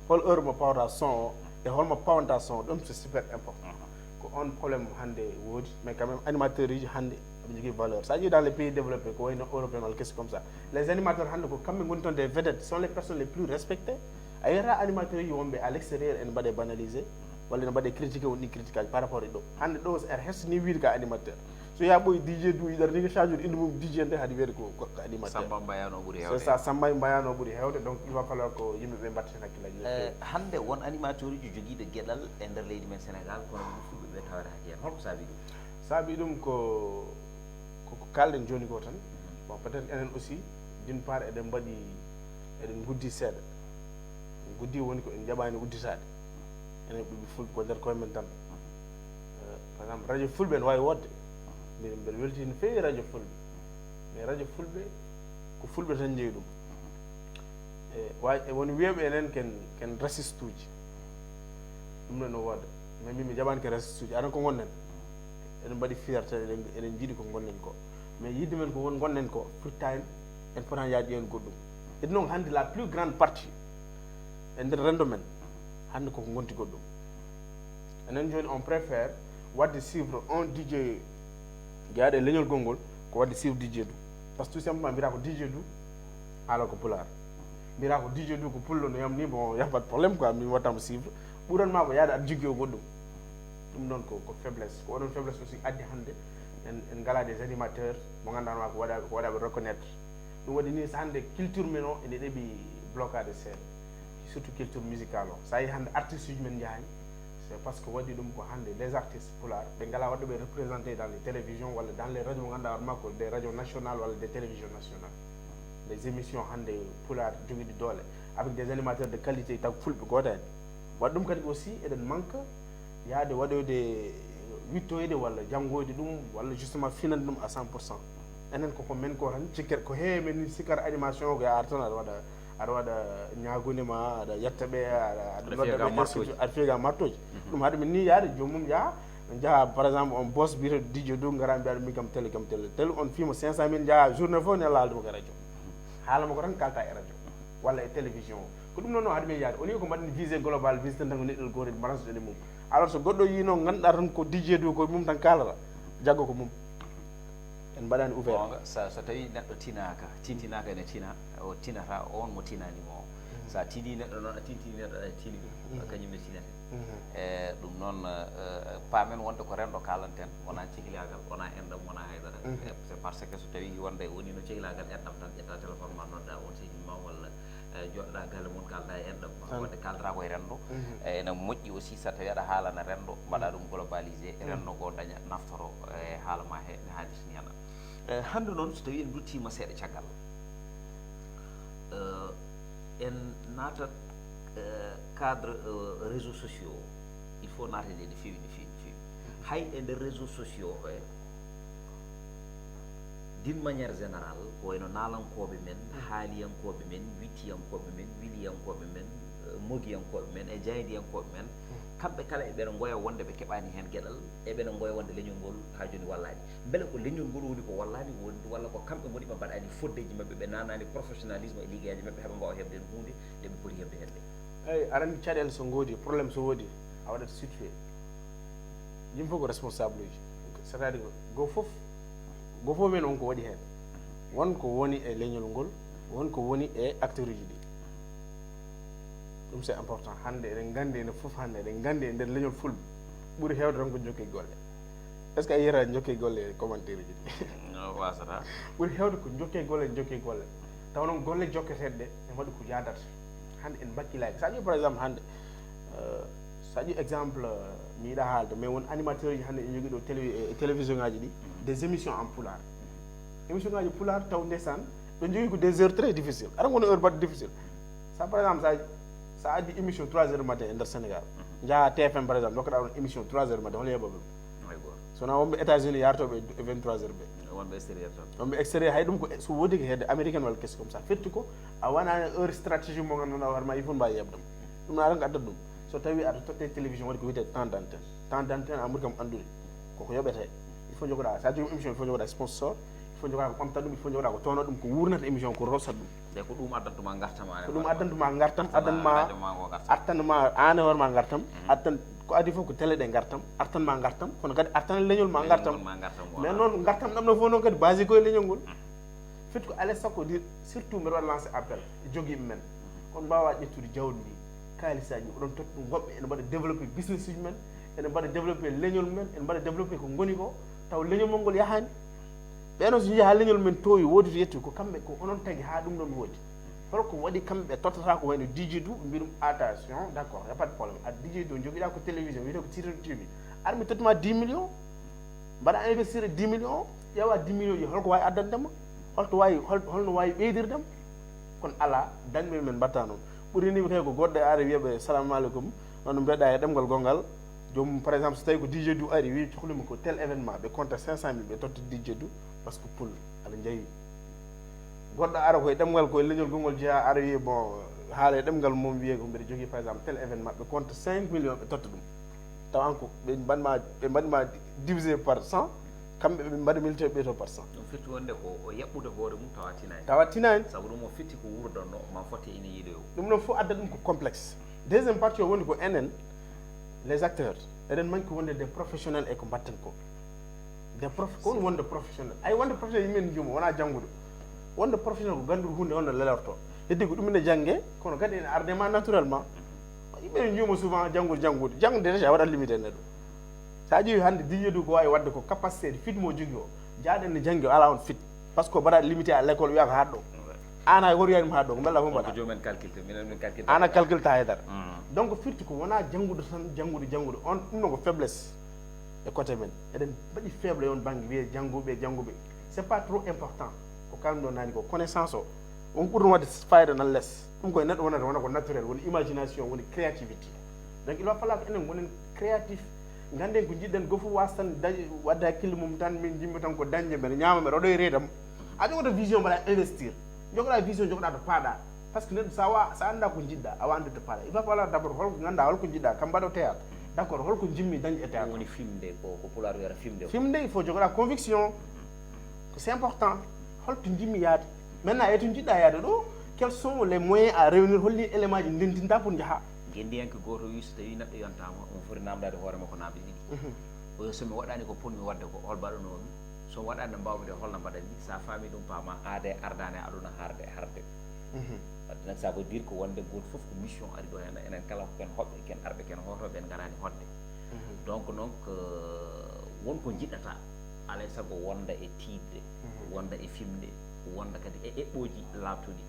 hol heure mo pawata son o, e holmo pawanta son o. Ɗum c'est super important. Ko on problème hannde woodi, mais quand même animateur uji hannde aɓe jogii valeur. Sa ƴeewi dans les pays développés, ko wayno européen walla kesi comme ça, les animateurs hannde ko kamɓe ngoni toon des vedettes, sont les personnes les plus respectées. A yiyata animateur uji wonɓe à l'extérieur ene mbaɗe banalisé, walla ene mbaɗe critiqué, won ɗi critique aji par rapport e ɗo. Hannde ɗo R H S ni wiide ka animateur. So ya ɓooyi D J du, yiɗata ni ko change inde mum D J nde, haade wiyede ko, ko, ko animateur. Samba Mbayano ɓuri hewde. C'est ça, Samba Mbayano ɓuri hewde, donc il va falloir ko yimɓe ɓe mbatta heen hakkillaji no feewi. Eh, hannde won animateur uji jogiiɗo geɗal e nder leydi men Sénégal, kono ɓe fulɓe ɓe tawataake heen. Holko saabi ɗum? Saabi ɗum ko, ko, ko kalɗen jooni ko tan. Bon, peut-être enen aussi, d'une part, eɗen mbaɗi, eɗen nguddi seeɗa. Nguddi woni ko en njaɓaani udditaade. Enen ɓiɓɓe fulɓe ko nder koye men tan. Eh, par exemple, radio fulɓe ene waawi woodde. Mbiɗa, mbiɗa weltii no feewi radio fulɓe. Mais radio fulɓe, ko fulɓe tan njeyi ɗum. E, wa, e won wiyooɓe enen ken, ken raciste uji. Ɗum noon no wooda. Mais min mi jaɓaani ken raciste uji. Aɗa ko ngonɗen. Eɗen mbaɗi fierté, eɗen, eɗen njiɗi ko ngonɗen ko. Mais yidde men ko won ngonɗen ko, firtaani en, en potaani yaade ƴeewen goɗɗum. Et donc hannde la plus grande partie e nder renndo men, hannde koko ngonti goɗɗum. Enen jooni on préfère waɗde suivre on D J jeyaaɗo e leñol gongol, ko waɗde suivre D J du. Parce que tout simplement mbiyata ko D J du, haala ko pulaar. Mbiyata ko D J du ko pullo no yam ni, bon, y a pas de problème quoi, min wattamo suivre. Ɓuran ma ko yaade aɗa jogii o goɗɗum. Ɗum noon ko, ko faiblesse. Ko oɗon faiblesse aussi addi hannde en, en ngala des animateurs mo ngannduɗaa ma ko waɗa, ko waɗaɓe reconnaître. Ɗum waɗi ni so hannde culture men o ene ɗeɓi blocade seeɗa, surtout culture musicale o. So a yi hannde artiste uji men njahaani, c'est parce que waɗi ɗum ko hannde les artistes pulaar ɓe ngala waɗɓe représenté dans les télévisions walla dans les radios mo ngannduɗaa hoore makko des radios nationales walla des télévisions nationales. Les émissions hannde pulaar jogiiɗe doole avec des animateurs de qualité taw fulɓe gooto heen. Waɗi ɗum kadi aussi eɗen manque yaade waɗoyde, wittoyde walla janngoyde ɗum walla justement finande ɗum à cent pour cent. Enen koko men ko tan cikker ko heewi men ni sikkata animation o ko ya ar tan aɗa waɗa, aɗa waɗa ñaagunde ma, aɗa yetta ɓe, aɗa, aɗa nodda ɓe, aɗa fiya ga martoji. Ɗum haɗa min ni yaade joomum yaha, jaha par exemple on boss biyete D J du, ngara mbiyaɗo min kam télé kam télé télé, on fiima cinq cent mille, jaha journée fof ne laalde mo ko e radio. Haala mo ko tan kalta e radio walla e télévision o. Ko ɗum noon o haɗi men yaade. Au lieu ko mbaɗen visée globale, visite tan ko neɗɗo gooto mbaɗan so ɗen e mum. Alors so goɗɗo yino ngannduɗaa tan ko D J du ko mum tan kaalata, jaggo ko mum. En mbaɗani ouvert. Goonga, so, so tawi neɗɗo tinaaka, tintinaaka ene tina, o tinata on mo tinani mo. Sa tini neɗɗo noon, a tintini neɗɗo, a tini ɗum, kañum ne tinete. E ɗum noon, eh, paamen wonde ko renndo kaalanten, wona cehilagal, wona enɗam, wona haydara. Eh, c'est parce que so tawi wonde woni no cehilagal enɗam tan, ƴetta téléphone ma nodda on sehil ma walla, eh, joɗɗa galle mum kalda e enɗam ma. Wonde kaldata ko e renndo. Eh, ene moƴƴi aussi so tawi aɗa haalana renndo, mbaɗa ɗum globalisé, renndo ngo daña naftoro e haala ma he, no haalirta ni hana. Eh, hannde noon so tawi en duttima seeɗa caggal, eh, en naatat, eh, cadre, eh, réseaux sociaux o. Il faut naaten e no feewi, no feewi, no feewi. Hay e nder réseaux sociaux o he, d'une manière générale, ko wayno naalankooɓe men, haaliyankooɓe men, wittiyankooɓe men, wiliyankooɓe men, eh, mogiyankooɓe men e jaayndiyankooɓe men, kamɓe kala eɓena ngoya wonde ɓe keɓaani heen geɗal, eɓena ngoya wonde leñol ngol haa jooni wallaani. Mbele ko leñol ngol woni ko wallaani, won-, walla ko kamɓe ngoni ɓe mbaɗaani foddeeji maɓɓe, ɓe naanaani professionnalisme e liggeyaaji maɓɓe, haa ɓe mbaawa heɓde heen huunde nde ɓe poti heɓde heen nde? Eyi, aɗa anndi caɗeele so ngoodi, problème so woodi, a waɗat situé. Yimɓe fof ko responsable uji. C'est-à-dire, goo fof, goo fof men on ko waɗi heen. Won ko woni e leñol ngol, won ko woni e acteuruji ɗi. Ɗum c'est important. Hannde eɗen nganndi enen fof, hannde eɗen nganndi e nder leñol fulɓe ɓuri heewde tan ko jokke golle. Est ce que a yiyata jokke golle e commentaire uji ɗi? No wasata. Ɓuri heewde ko jokke golle, jokke golle. Taw noon golle jokketeeɗe ɗe ene waɗi ko yaadata. Hannde en mbakkilaaki. So a ƴeewi par exemple hannde, euh, so a ƴeewi exemple, euh, mi yiɗa haalde, mais won animateur uji hannde ene njogii ɗo télé, e télévision ngaji ɗi, des émissions en pulaar. Émission ngaji pulaar taw ndeysaan, ɓe njogii ko des heures très difficile. Ara ngono heure baɗɗo difficile. Sa par exemple, sa, sa addi émission trois heures du matin e nder Sénégal. Njaha T F M par exemple, ndokkaɗa ɗon émission trois heures du matin, hono yeɓaɓe ɗum? Hay gooto. So wonaa wonɓe États-Unis yartooɓe e vingt-trois heures ɓe. Wonɓe extérieur tan. Wonɓe extérieur, hay ɗum ko so woodi ko hedde américaine walla qu'est-ce comme ça. Firti ko a wonani heure stratégie mo ngannduɗaa hoore ma il faut mbawi yeɓde mo. Ɗum aɗa ko addat ɗum. So tawi aɗa totte télévision waɗi ko wiyetee temps d'antenne. Temps d'antenne a ɓuri kam anndude. Koko yoɓete. Il faut jogoɗa, sa jogi émission il faut jogoɗa sponsor. Il faut jogoɗa ko ɓamta ɗum, il faut jogoɗa ko towna ɗum, ko wurnata émission, ko rosat ɗum. Nde ko ɗum addantuma ngartam. Ko ɗum addantuma ngartam, addan ma, Addan ma ko ngartam. Attan ma an e hoore ma ngartam, attan ko adi fof ko télé ɗe ngartam, artan ma ngartam, kono kadi artan leñol ma ngartam. Leñol ma ngartam, Mais voilà. Noon ngartam ɗam no fof noon kadi base ko e leñol ngol. Firti ko alay sakko di surtout mbeɗa waɗa lancé appel e jogiiɓe men. On mbaawa ƴettude jawdi ndi, kaalisaaji, oɗon totta ɗum woɓɓe ene mbaɗa développé business uji men, ene mbaɗa développé leñol men, ene mbaɗa développé ko ngoni ko, taw leñol mon ngol yahaani. Ɓe noon so njehi haa leñol men toowi woodi to yetti ko kamɓe ko onon tagi haa ɗum ɗon woodi. Holko waɗi kamɓe ɓe tottata ko wayno D J du ɓe mbiya ɗum attention, d'accord, y a pas de problème. A D J du jogiɗa ko télévision wiyete ko T T T V. Ar mi tottuma dix millions. Mbaɗa investir dix millions, ƴeewa dix millions ji holko wawi addandema? Holto wawi hol holno wawi ɓeydirdema? Kono ala, dañɓe men mbatta noon. Ɓuriniɓe kay ko goɗɗo e ara wiyaɓe salamu aleykum, wano mbiyeɗa e ɗemgal gongal. Joomum par exemple so tawi ko D J du ari wi cohlimi ko tel événement, ɓe compta cinq cent mille ɓe totta D J du, parce que poule aɗa jeeyi. Goɗɗo ara koye ɗemgal koye leñol gongol jeeya, ara wiye bon, haala e ɗemgal mum wiye ko mbiɗa jogii par exemple tel événement, ɓe compta cinq millions ɓe totta ɗum. Taw an ko ɓe mbaɗma ɓe mbaɗma divisé par cent, kamɓe ɓe mbaɗa milité ɓe to par cent. Ɗum firti wonde ko o yaɓɓude hoore mum tawa tinani. Tawa tinani. Sabu ɗum o firti ko wurdanno ma fotte ina yiiloyo. Ɗum ɗon fof adda ɗum ko complexe. Deuxième partie o woni ko enen les acteurs, eɗen manque wonde des professionnels e ko mbatten ko. Des prof ko woni wonde professionnel, ay wonde professionnel yimɓe njuuma wona janngude. Wonde professionnel ko ganndude hunde wonde lelorto. Heddi ko ɗum ene jannge, kono kadi ene arde ma naturellement. Yimɓe ne njuuma souvent janngude janngude janngude déjà waɗa limité neɗɗo. Sa ƴeewi hannde diyedu ko wawi wadde ko capacité de fit mo jogui o, jaaɗen ne janngi o ala on fit. Parce que mbaɗa limité à l'école wiya ko haɗɗo. An hay woto wiyanima haɗɗo ko mbella fof Ko mbaɗa. Joomen calculte, minen min calculte. An a calculte haydara. Donc firti ko wona janngude tan janngude janngude on ɗum ɗon ko faiblesse. E côté men eɗen mbaɗi faible on banggue wiye jannguɓe jannguɓe, c'est pas trop important. Ko kalmi ɗo nani ko connaissance o on ɓurno wadde fayida nan less. Ɗum koye neɗɗo wonata wona ko naturel woni imagination woni créativité. Donc il va falloir ko enen gonen créatif, ganden ko jiɗɗen goo fof wasa tan dañ- wadde hakkille mum tan min jimmi tan ko dañde mbeɗa ñaama mbeɗa waɗoye reedam. A jogoto vision mbaɗa investir, jogoɗa vision jogoɗa to paaɗa. Parce que neɗɗo sa wa sa annda ko jiɗɗa a wa anndude to paaɗa, il va falloir d'abord holko ganda holko jiɗɗa kam mbaɗo théâtre. D'accord, holko jimmi dañde e Ɗum théâtre? Woni fimde ko ko pulaar wiyata fimde. Fimde il faut jogoɗa conviction. C'est important. Holto jimmi yaade? Maintenant e to jiɗɗa yaade ɗo, quels sont les moyens à réunir, holli élément ji ndentinta pour jaha? Ngendiyanke gooto wi so tawi neɗɗo yontama omo foti namdade hoore makko namde ɗiɗi. Oyo somi waɗani ko ponmi wadde ko hol mbaɗanoo ɗum? Somi waɗani no mbawmi de holno mbaɗanmi? Sa faami ɗum paama aade ardaani e aduna harde harde. Wadde nag ça veut dire ko wonde gooto fof ko mission ari ɗo heen enen kala ko ken hoɓɓe ken arɓe ken hotoɓe en ngarani hodde. Donc noon ko won ko jiɗɗata alay sago wonda e tiiɗde, wonda e fimde, wonda kadi e eɓɓooji laaɓtuɗi.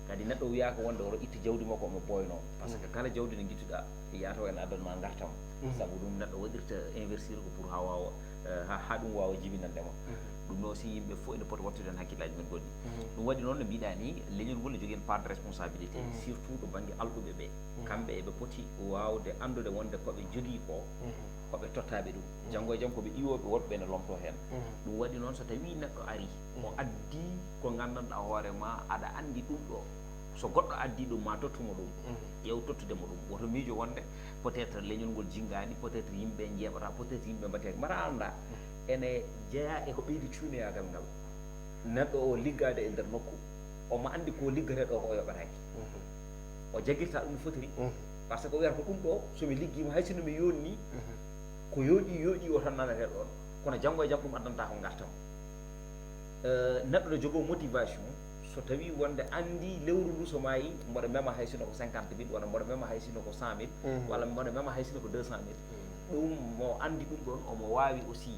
Kadi neɗɗo wiyaaka wonde oto itti jawdi makko omo boyno, par ce que kala jawdi ndi ngittuɗa yaata o en addan ma ngartam. Sabu ɗum neɗɗo waɗirta investir ko pour ha wawa eh, ha ha ɗum wawa jibinande ma. Ɗum noon si yimɓe fof ene poti wattude hen hakkillaji men goɗɗi. Ɗum waɗi noon no mbiɗa ni leñol ngol ne jogui hen part de responsabilité, surtout to banggue alɗuɓe ɓe. Kamɓe eɓe poti wawde andude wonde koɓe jogui ko koɓe tottaɓe ɗum. Janngo e jam koɓe iwoɓe woɗɓe ne lomto hen. Ɗum waɗi noon so tawi neɗɗo ari o addi ko gandanɗa hoore ma aɗa andi ɗum ɗo, so goɗɗo addi ɗum ma tottumo ɗum, ƴeew tottude mo ɗum. Woto miijo wonde peut être leñol ngol jingani, peut être yimɓe jeeɓata, peut être yimɓe mbaɗi heen mbaɗa anda. Ene jeeya e ko ɓeydi cuunoyagal ngal. Neɗɗo o liggade e nder nokku omo andi ko liggateɗo ko o yoɓataki. O jaggirta ɗum no fotiri. Par ce que o wiyata ko ɗum ɗo somi liggima hay sinno mi yonni, ko yooɗi yooɗi o tan nanete ɗon. Kono janngo e jam ɗum addanta ko ngartam. Eh, neɗɗo no jogoo motivation, so tawii wonde anndi lewru ndu so maayi mboɗo mema hay sino ko cinquante mille, walla mboɗo mema hay sino ko cent mille, walla mboɗo mema hay sino ko deux cent mille. Ɗum mo anndi ɗum ɗoon, omo waawi aussi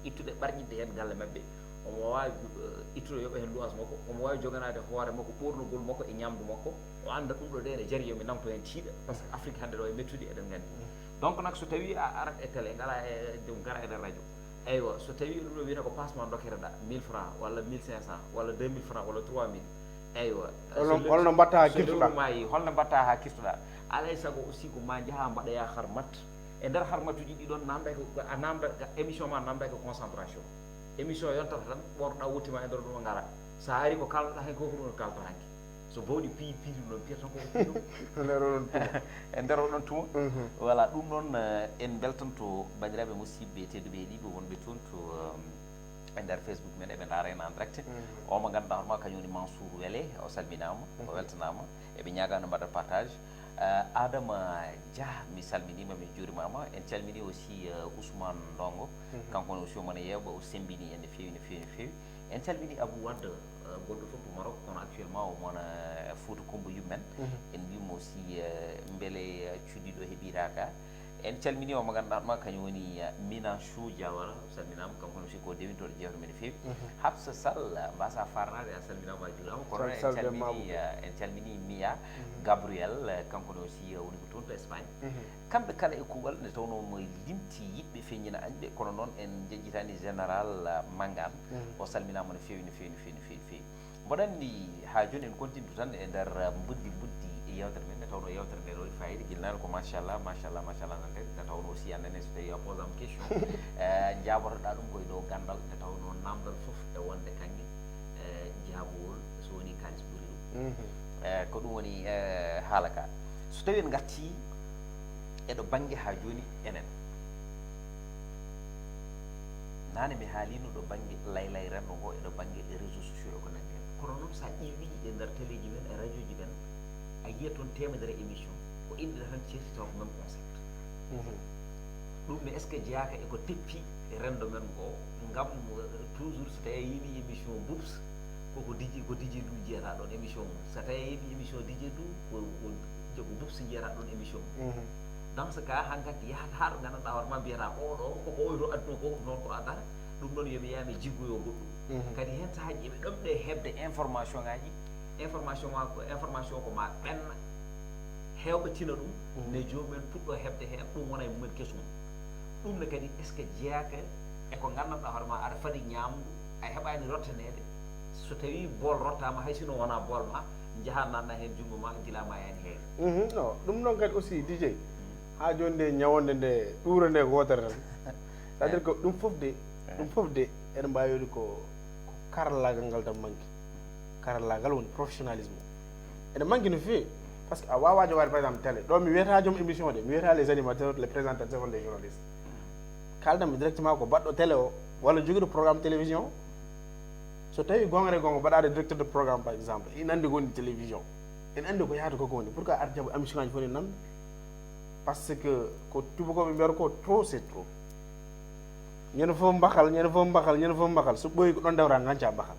ittude ɓarƴinɗe heen galle maɓɓe. Omo waawi eh, ittude yoɓa heen luwaas makko, omo waawi joganaade hoore makko ɓoornugol makko e ñaamdu makko. O annda ɗum ɗo de ene jari yomi nangto heen tiiɗa, par ce que Afrique hannde ɗo e mettude eɗen nganndi. Donc nak so tawii a arat e télé ngala e ɗum ngara eɗen radio. Eywa, so tawii ɗum ɗo wiyata ko passe mo dokketeɗa mille francs walla mille cinq cents walla deux mille francs walla trois mille. Eywa. Holno holno mbatta ha kirtoɗa? Maayi holno mbatta ha kirtoɗa? Alay sago aussi ko ma njaha mbaɗoya harmat. E nder harmatuji ɗi ɗon namdaki ko a namda émission ma namdaki ko concentration. Émission yontata tan ɓorɗa wottima e nder ɗum o ngara. Sa ari ko kalnoɗa hen ko ko ɗum kalta hanki. So bawɗi piyi piyi ɗum ɗon piyata tan koko piyi ɗum. E nder oɗon tuma. E nder oɗon tuma. Voilà, ɗum noon eh, en beltanto bandiraɓe musidɓe tedduɓe heɗiɓe wonɓe toon to eh, e nder Facebook men eɓe ndaara en en direct. O mo ganduɗa hoorema kañum woni Mansour Wele, o salminama, o weltanama. Eɓe ñaagano mbaɗa partage. Eh, Adama Dia, mi salminima, mi juurimama. En calmini aussi eh, Ousmane Ndongo, kanko ne aussi omona yeewɓe, o sembini en no feewi no feewi no feewi. En calmini Abou Wade, eh, gonɗo fof to Maroc, kono actuellement omona eh, Fouta Koumba yummen. En mbimo aussi eh, beele eh, cuɗiɗo heɓiraka. En calmini o mo ganduɗa ma kañum woni eh, Mina Chou Diawara, o salminama, kanko ne aussi ko dewintoɗo jewte men no feewi. Hafsa Sall, eh, mbasa farnade, a salminama, a juurama, kono en calmini eh, en calmini Mia Gabriel, eh, kanko ne aussi eh, woni ko toon to Espagne. Kamɓe kala e kuuɓal nde tawnoo mo limti yiɗɓe feññina añɓe, kono noon en njeƴƴitaani général eh, Mangane. O salminaama no feewi no feewi no feewi no feewi no feewi. Mboɗo anndi haa jooni en contintu tan e nder eh, mbuddi mbuddi e yeewtere men, nde tawnoo yeewtere nde ɗo waɗi fayida gila naane ko machallah machallah machallah nante, nde tawnoo aussi annene so tawii a posama question eh, jaabotoɗaa ɗum koye dow ganndal, nde tawnoo namdal fof e wonde kaŋŋe eh, jaabowol so wonii kaalis ɓuri ɗum. Eh, ko ɗum woni eh, haala ka. So tawii en ngartii eɗo bannge haa jooni enen. Naane mi haaliino ɗo bannge laylay renndo ngo, eɗo bannge e réseau sociaux e ko nanndi heen. Kono noon so a ƴeewii e nder teleeji men e radiooji men, a yiyat toon teemedere émission ko innde tan ceerti taw ko même concept. Ɗum ne est ce que jeyaaka e ko teppi renndo men ngo? Ngam eh, toujours so tawii a yiɗi émission boops, koko diji ko diji du jeyata ɗon émission mum. So tawii a yiɗi émission diji du ko ko jogo boops jeyata ɗon émission mum. Dans ce cas hankkadi yahata haa ɗo nganndanɗaa hoore ma mbiyata oɗo koko oyto aduna ko noon ko adata. Ɗum ɗon yomi yaha mi jiggoyo goɗɗum. Kadi heen sahaaji eɓe ɗomɗe heɓde information ngaji. Information ma ko information ko ma ɓenna, heewɓe tina ɗum, ne joomum en puɗɗo heɓde heen, ɗum wona e mum en kesum. Ɗum ne kadi est ce que jeyaaka e ko nganndanɗaa hoore ma aɗa fadi ñaamdu, a heɓaani rottaneede? So tawii bool rottaama, hay sino wonaa bool ma, njaha nanna heen junngo ma gila ma yaani heewi. Mhm, non, ɗum noon kadi aussi D J, haa jooni nde ñawonde nde ɗuure nde gootere tan. C'est à dire que ɗum fof de, ɗum fof de eɗen mbaawi wiide ko ko karallaagal ngal tan manki. Karallaagal woni professionnalisme. Ene manki no feewi, par ce que a waawaa jogaade par exemple télé ɗo mi wiyata joom émission de, mi wiyata les animateurs, les présentateurs, les journalistes. Kaaldanmi directement ko baɗɗo télé o walla jogiiɗo programme télévision. So tawii goonga e goonga mbaɗaade directeur de programme par exemple, ina anndi ko woni télévision, ina anndi ko yahata koko woni, pourquoi ar jaɓa émission ngaji fof ne nan? Par ce que ko tubakooɓe mbiyata ko trop c'est trop. Ñande fof mbakal, ñande fof mbakal, ñande fof mbakal, so ɓooyi ko ɗon ndewta ganca mbakal.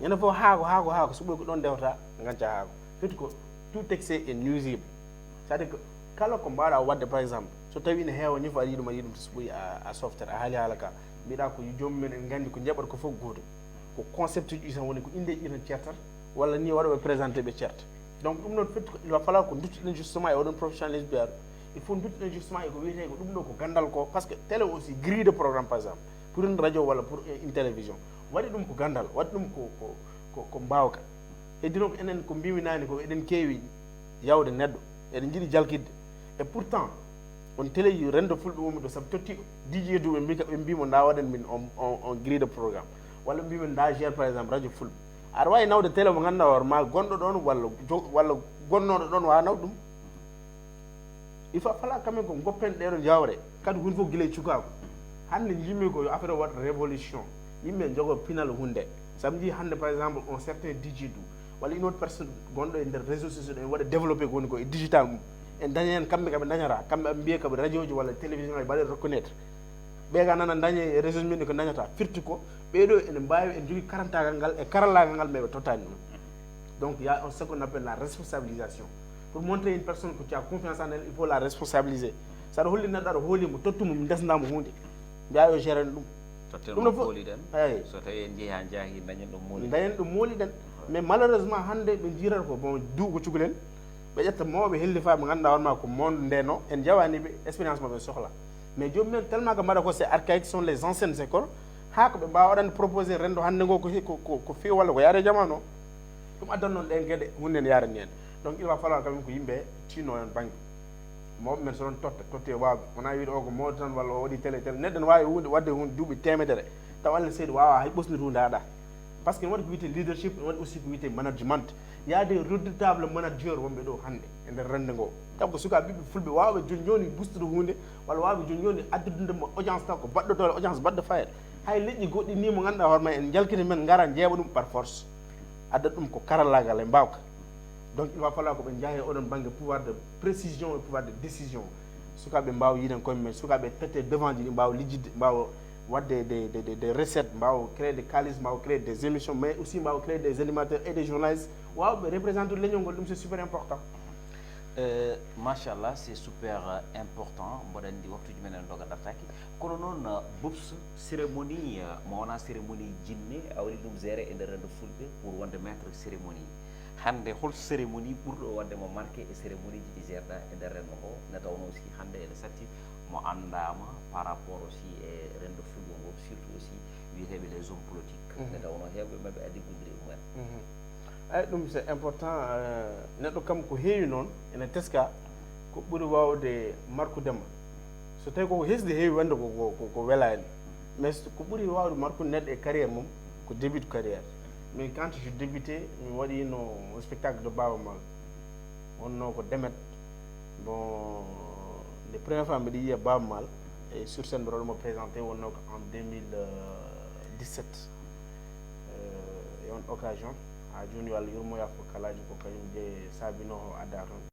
Ñande fof haako, haako, haako, so ɓooyi ko ɗon ndewta ganca haako. Firti ko tout excès est nuisible. C'est à dire que kala ko mbawɗa wadde par exemple, so tawi ina heewa ñifo aɗa yiɗum aɗa yiɗum, so ɓooyi a softere a haali haala ka. Mbiɗa ko joomum en en nganndi ko njaɓata ko fof gootum. Ko concept uji tan woni ko inndeeji ɗi tan ceertata, walla ni waɗooɓe présenté ɓe ceerta. Donc ɗum noon firti ko il va falloir ko nduttiɗen justement e oɗon professionnalisme mbiyaɗo. Il faut nduttiɗen justement e ko wiyetee ko ɗum ɗo ko ganndal ko, par ce que télé aussi grille de programme par exemple pour une radio walla pour une télévision, waɗi ɗum ko ganndal, waɗi ɗum ko ko ko ko mbaawka. Heddi noon ko enen ko mbimi naane ko eɗen keewi yawde neɗɗo, eɗen njiɗi jalkitde. Et pourtant on télé yi renndo fulɓe wonɓe ɗo sabu totti D J du ɓe mbika ɓe mbimo nda waɗen min on on on grille de programme, walla mbimin nda gère par exemple radio fulɓe. Aɗa wawi nawde télé mo ganduɗa hoore ma gonɗo ɗon walla jo walla gonnoɗo ɗon wawa nawde ɗum. Il faut fala quand même ko goppen ɗeɗon jawre kadi hunde fof guila e cukagu. Hande jimmi ko yo affaire o waɗ révolution, yimɓe jogo pinal hunde. Sabu jii hande par exemple on certain D J du walla une autre personne gonɗo e nder réseau sociaux ɗo en waɗa développé ko woni ko e digital mum, en daña hen kamɓe kaɓe dañata kamɓe aɓe mbiya kaɓe radio ji walla télévision aji mbaɗe reconnaître. Ɓe ga nana dañe e réseau ji men ko dañata firti ko ɓeɗo ene mbawi, ene jogui karantagal ngal e karallagal ngal, mais ɓe tottani ɗum. Donc il y a un, ce qu'on appelle la responsabilisation. Pour montrer une personne que tu as confiance en elle, il faut la responsabiliser. Saɗa holli neɗɗo, aɗa hooli mo, tottu mo, ndesdamo hunde, mbiya yo géré ɗum. Totten ɗum no mo fo- kooliɗen. Eyyi. So tawi en jeehi ha jaahi dañen ɗo mooli. Dañen ɗo mooliɗen. Mais malheureusement hande ɓe jiirata ko bon duugo cukalel. Ɓe ƴetta mawɓe hellifaɓe ganduɗa wonma ko monde ndeno, en jawaniɓe expérience maɓe sohla. Mais joni men tellement ko mbaɗa ko c'est archaïque, sont les anciennes écoles. Ha ko ɓe mbawa waɗande proposé rendo hande ngo ko he- ko- ko- ko fewi walla ko yaade e jamanu o. Ɗum addan noon ɗen gueɗe hunde ne yarani en. Donc il va falloir quand même ko yimɓe tinno en banggue. Mawɓe men so ɗon totta totte waawɓe, wona wiide o ko mawɗo tan walla o waɗi télé télé. Neɗɗo ne wawi hunde wadde hunde duuɓi temedere, tawa Allah seydi wawa hay ɓosnude hunde haɗa. Parce que ne waɗi ko wiyete leadership, ne waɗi aussi ko wiyete management. Il y a des redoutables managers wonɓe ɗo hande e nder rende ngo. Taw ko sukaɓe ɓiɓɓe fulɓe wawɓe joni joni bustude hunde, walla wawɓe joni joni addude mo audience taw ko baɗɗo doole, audience baɗɗo fayida. Hay leƴƴi goɗɗi ni mo ganduɗa hoore ma en jalkita men gara jeeɓa ɗum par force. Adda ɗum ko karallagal e mbawka. Donc il va falloir ko ɓe jaaha e oɗon banggue pouvoir de précision et pouvoir de décision. Sukaɓe mbawa yiiden koye mumen, sukaɓe tette devant ji ɗi mbawa lijjidde, mbawa wadde des, des, des, des recettes, mbawa créer des kaalis, mbawa créer des émissions, mais aussi mbawa créer des animateurs et des journalistes wawɓe représenter leñol ngol. Ɗum c'est super important. Euh, machallah, c'est super euh, important. Mboɗo anndi waktuuji men en doga dartaaki. Kono noon, euh, Boubs, cérémonie, euh, mo wona cérémonie jinne, a waɗi ɗum géré e nder rendo fulɓe pour wonde maître cérémonie. Hannde hol cérémonie ɓurɗo waɗde mo marqué e cérémonie ji ɗi gérɗa e nder rendo ngo? Nde tawnoo aussi hannde ene satti mo anndaama par rapport aussi e rendo fulɓe ngo, surtout aussi wiyeteeɓe les hommes politiques. Nde tawnoo heewɓe maɓɓe a liggodiri e mumen. Ay, ɗum c'est important. Euh, neɗɗo kam ko heewi noon ene teska ko ɓuri wawde markude ma. So tawi koko hesde heewi wonde ko ko- ko- ko welani, mais ko ɓuri wawde markude neɗɗo e carrière mum ko début de carrière. Min quand je débuté, mi waɗino spectacle de Baaba Maal, wonno ko Demet. Bon, nde première fois mbiɗa yiya Baaba Maal e sur scène, mbiɗa waɗa mo présenté, wonno ko en deux mille dix-sept. Euh, e on occasion, ha joni yo Allah yurmo, yafo kalaji, ko kañum je saabino o adda toon.